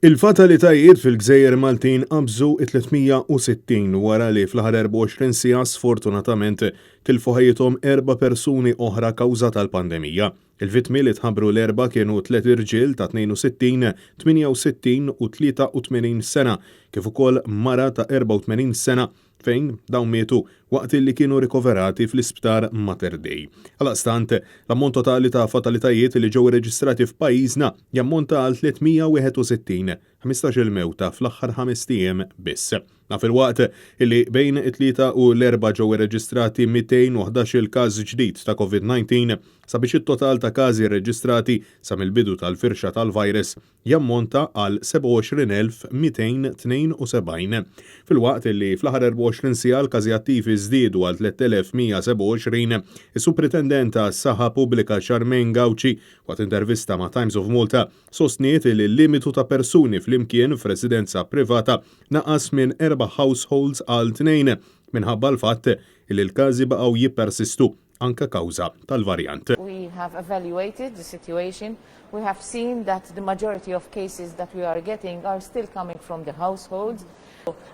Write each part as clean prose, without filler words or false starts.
Il-fatalitajiet fil-gżejjer Maltin qabżu it-360 wara li fl-aħħar 24 siegħa sfortunatament tilfu ħajjithom erba' persuni oħra kawża tal-pandemija. Il-vittmi li tħabbru l-Erbgħa kienu tliet irġiel ta' 62, 68 u 83 sena kif ukoll mara ta' 84 sena fejn dawn mietu waqt li kienu rikoverati fl-Isptar Mater Dei. Għaldaqstant, l-ammont totali ta' fatalitajiet li ġew irreġistrati f'pajjiżna jammonta għal 361, 15-il mewta fl-aħħar ħamest ijiem biss. Dan filwaqt li bejn it-Tlieta u l-Erbgħa ġew irreġistrati 211-il każ ġdid ta' Covid-19 sabiex it-total ta' każi rreġistrati sa mill-bidu tal-firxa tal-virus jammonta għal 27,272. Filwaqt li fl-aħħar 24 siegħa l-każi attivi żdiedu għal 3,127, is-Supritendent għas-Saħħa Pubblika Charmaine Gauci waqt intervista ma' Times of Malta sostniet li l-limitu ta' persuni flimkien f'residenza privata naqas minn erba' households għal tnejn minħabba l-fatt li l-każi baqgħu jippersistu anke kawża tal-varjant. We have evaluated the situation. We have seen that the majority of cases that we are getting are still coming from the households.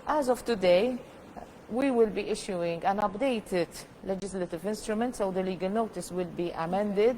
As of today, we will be issuing an updated legislative instrument, so the legal notice will be amended,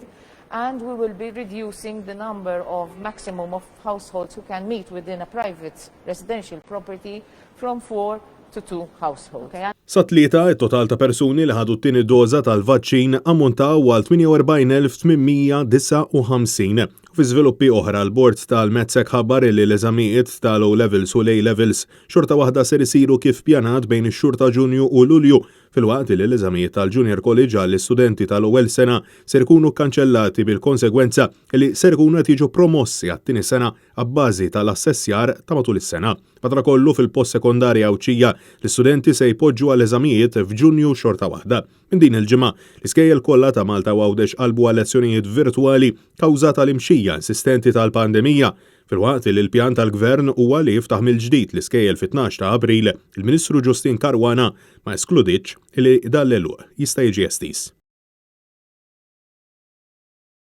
and we will be reducing the number of maximum of households who can meet within a private residential property from four to two households. Okay? Sat-Tlieta, it-total ta' persuni li ħadu t-tieni doża tal-vaċċin ammontaw għal 48,859. Fi żviluppi oħra, l-Bord tal-MATSEC ħabbar li l-eżamijiet tal-O Levels u l-A Levels xorta waħda ser isiru kif pjanat bejn ix-xhur ta' Ġunju u Lulju, filwaqt li l-eżamijiet tal-Junior College għall-istudenti tal-ewwel sena ser ikunu kkanċellati bil-konsegwenza li ser ikunu qed jiġu promossi għat-tieni sena abbażi tal-assessjar ta' matul is-sena. Madankollu fil-post sekondarja Għawdxija, l-istudenti se jpoġġu għall-eżamijiet f'Ġunju xorta waħda. Minn din il-ġimgħa, l-iskejjel kollha ta' Malta u Għawdex qalbu għal lezzjonijiet virtwali kawża tal-imxija insistenti tal-pandemija. Filwaqt li l-pjan tal-Gvern huwa li jiftaħ mill-ġdid l-iskejjel fit-12 ta' April, il-Ministru Justyne Caruana ma eskludietx li dan l-għeluq jista' jiġi estiż.